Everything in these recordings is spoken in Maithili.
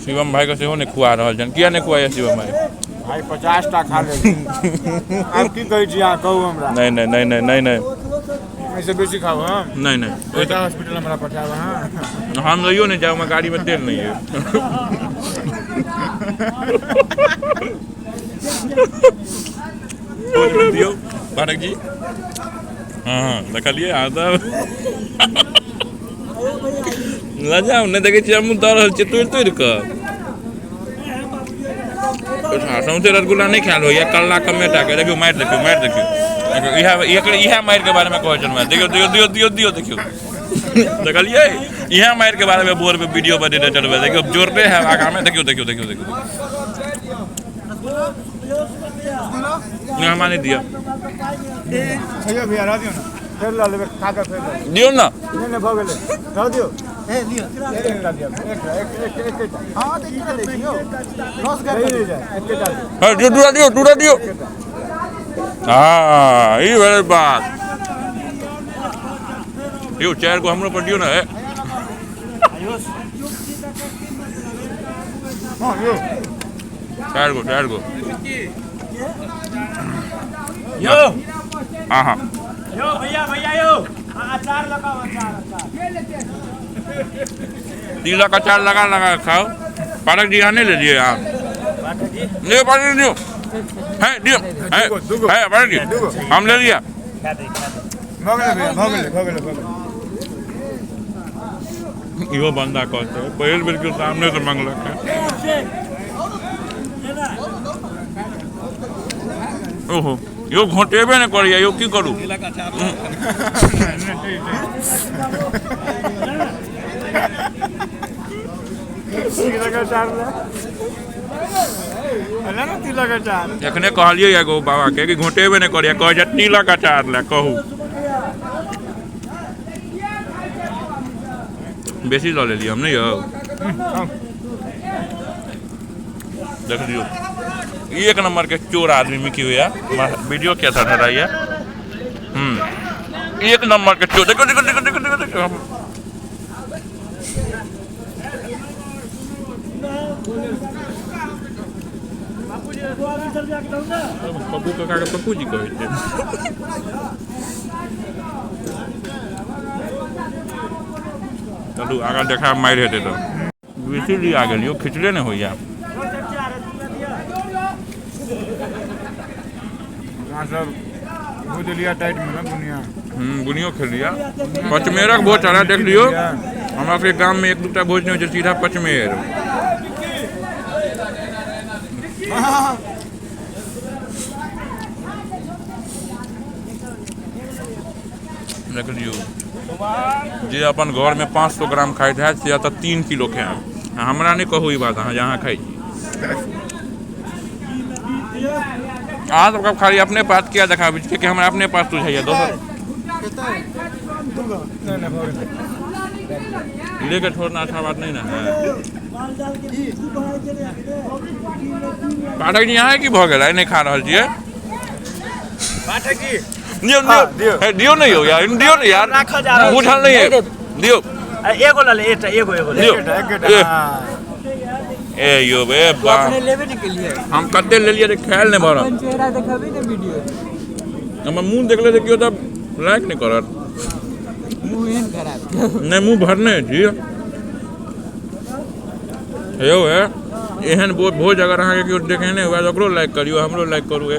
शिवम भाइके सेहो नहि खुआ रहल छनि। किया नहि खुआइए शिवम भाइ? भाइ 50 टा खा ले। आब की कहै छी अहाँ, कहू हमरा। नहि नहि नहि नहि नहि नहि, एहिसँ बेसी खाउ हम? नहि नहि। ओहिटा हॉस्पिटल हमरा पठायब अहाँ? हम लइयो नहि जायब, हमरा गाड़ीमे तेल नहि यऽ। दियौ पाठक जी। हँ, देखलियै अहाँ सब लजाउ नहि, देखै छियै हमहूँ दऽ रहल छियै तोड़ि तोड़ि कऽ। सौंसे रसगुल्ला नहि खायल होइया, कल्ला कमे टा के। देखियौ मारि, देखियौ मारि, देखियौ इएह एकर इएह मारिके बारेमे कहै छलहुँ हेँ। देखियौ, दियौ दियौ दियौ दियौ। देखियौ, देखलियै इएह मारिके बारेमे भोरमे वीडियो बनेने छलहुँ हेँ। देखियौ, जोड़ने है आगाँमे। देखियौ देखियौ देखियौ देखियौ, नहि हमरा नहि दिअ। भैया रह दियौ ने, फेर लऽ लेबै खा कऽ फेर दियौ ने। नहि नहि, भऽ गेलै, रह दियौ। एकटा दियौ, एकटा, एक एक एकेटा। हँ तऽ एकटा लै छियौ, नहीं जाए, एकेटा। है दियौ, दूटा दियौ, दूटा दियौ। हँ, ई भेलै बात। यौ, चारि गो हमरो पर दियौ ने। हँ यौ, चारि गो, चारि गो यौ। हाँ हाँ यौ भैया, भैया यौ, अचार लगाओ, अचार, अचार। तिलक अचार लगा लगा के खाओ। पाठक जी, यहाँ नहीं ले लिए आप? नहीं, पाठक जी दियो है, दियो है। दूगो। है पाठक जी, हम ले लिया। भऽ गेलै भैया, भऽ गेलै, भऽ गेलै, भऽ गेलै। इहो बंदा कहते पहिल बेर केओ सामने से मंगलक है। ओहो यौ, घोटेबे नहि करैया यौ, की करू? तिलक अचार ले ले ने, तिलक अचार। एखने कहलियै एगो बाबा के कि घोटेबे नहि करैया, कहै छै तिलक अचार ले। कहू, बेसी लऽ लेलियै हम? नहि यौ, देख लियौ, ई एक नंबर के चोर आदमी मिकी भैया। वीडियो कैसा ठहराइए? एक नंबर के चोर। देखो देखो देखो देखो देखो देखो। पप्पू काका के पप्पू जी कहै छै। चलू आगाँ देखा, मारि हेतै तऽ बेसी लिया गेल यौ, खिचले नहि होइया। अहाँ सब भूज लिया टाइट में ना बुनिया। बुनियो खेलिया। पचमेरक भोज चला, देख लियौ। हमरा सबके गाममे एक दूटा भोज नहि होइ छै, सीधा पचमेर। देख लियौ, जे अपन घरमे 500 ग्राम खाइत हैत से एतऽ 3 किलो खायब। आ हमरा नहि कहू ई बात अहाँ जे अहाँ खाइ छी। अहाँ सबके खाली अपने पास किया देखाबै छी? कियाकि हमरा अपने पास बुझाइया, दोसर नहि नहि, भऽ गेलै। लेके छोड़ना अच्छा बात नहीं ना है। पाठक जी, अहाँ की भऽ गेल? आइ नहि खा रहल छियै? पाठक जी। दियौ। हाँ, दियौ। दियौ। हे, दियौ ने यौ यार, दियौ ने यार। राखल जा रहल छै। बुझल नहि है, दियौ। एगो लऽ ले, एकटा, एगो, एगो ले। दियौ। एकेटा, एकेटा। ए। हाँ। ए यौ, ए बा। अपने लेबे ने केलिए। हम कते लेलियै रे, खायल नहि भऽ रहल। अपन चेहरा देखेबी ने वीडियो। हमर मुँह देखले तऽ केओ तऽ लाइक नहि करत। मुँह एहन खराब छै? नहि, मुँह भरने छी यौ। हे, एहन भोज अगर अहाँके केओ देखेने हुए तऽ ओकरो लाइक करियौ, हमरो लाइक करू। हे,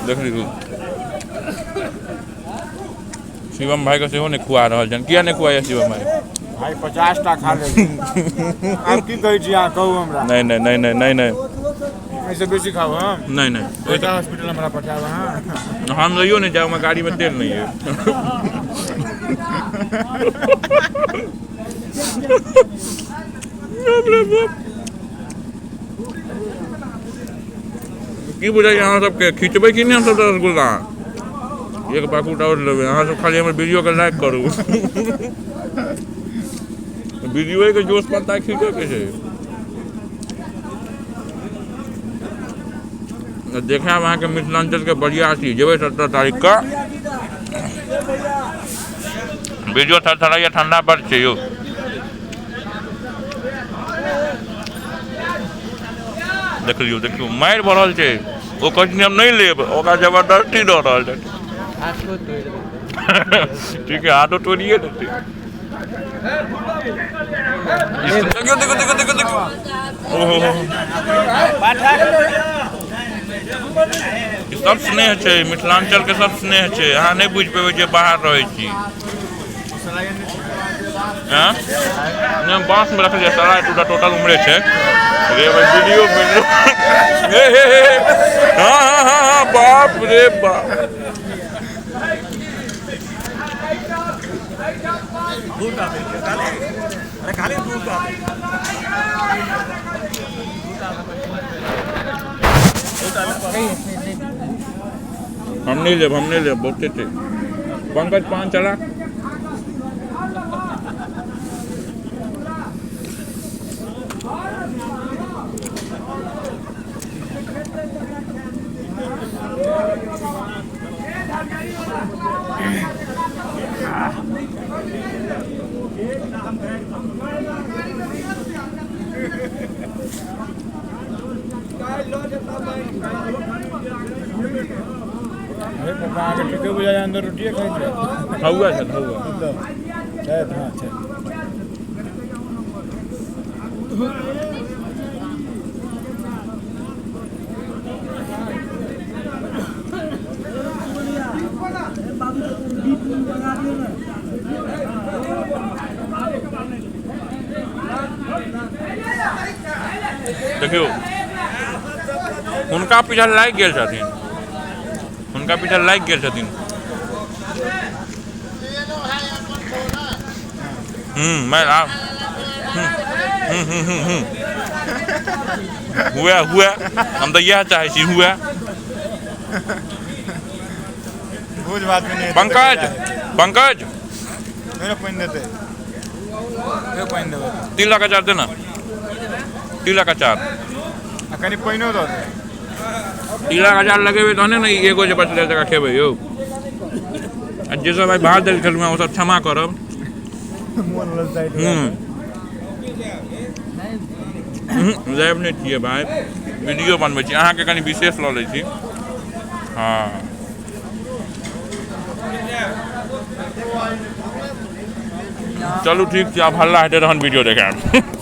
देख लियौ, शिवम भाइके सेहो नहि खुआ रहल छनि। किया नहि खुआइए शिवम भाइ? भाइ 50 टा खा ले। आब की कहै छी अहाँ, कहू हमरा। नहि नहि नहि नहि नहि नहि। एहिसँ बेसी खाउ हम? नहि नहि। ओहिटा हॉस्पिटल हमरा पठायब अहाँ? हम लइयो नहि जायब, हमरा गाड़ीमे तेल नहि यऽ। बाप रे बाप। की बुझाइए अहाँ सबके, खिचबै कि नहि हमसब रसगुल्ला? एक बाकुट आओर लेबै। अहाँ सब खाली हमर वीडियोके लाइक करू। वीडियोके जोश पत्ता खींचैके छै। देखायब अहाँके मिथिलाञ्चलके बरियाती। जेबै 17 तारीखके। वीडियो थरथराइए, ठंडा बड़ छै यौ। देखलियौ देखियौ मारि भऽ रहल छै। ओ कहै छथिन हम नहि लेब, ओकरा जबरदस्ती दऽ रहल छथिन। ठीक है, हाथो तोड़िए देतै। देखियौ देखियौ देखियौ देखियौ देखियौ, ओहो सब स्नेह छै, मिथिलांचल के सब स्नेह छै। अहाँ नहि बुझि पेबै जे बाहर रहै छी। नहि, बाँसमे रखलियै सलाइ टूटा टोटल उमरे छै। रे भाई वीडियो में हे हे हे, हाँ हाँ हाँ हाँ, बाप रे बाप। हम नहीं लेब, हम नहीं लेब, बहुते छै। पंकज पान चला। अरे पापा अहाँके ठीके बुझाइ अन्दर रोटिए खाइ छै। हौआ छै, हौआ छै, हँ छै। देखियौ हुनका पीछा लागि गेल छथिन, हुनका पीछा लागि गेल छथिन। मैं आ हम्म हम्म हम्म हम्म हुए हुए, हम तऽ इएह चाहै छी हुए। भोज भात में नहीं। पंकज पंकज मेरा पानि देतै, पानि देबै। 3 लाख अचार देना, 3 लाख अचार। आ कनि पानिओ दऽ दे। 3 लाख अचार लगेबै तहने ने ई एगो जे बचलै तकरा खेबै यौ। आ जे सब आइ भात दालि खेलहुँ हेँ ओ सब क्षमा करब। मोन ललचाइत। लाइव नहि छियै भाय, वीडियो बनबै छी। अहाँके कनि विशेष लऽ लै छी। हँ, चलू ठीक छै, आब हल्ला हेतै तहन वीडियो देखायब।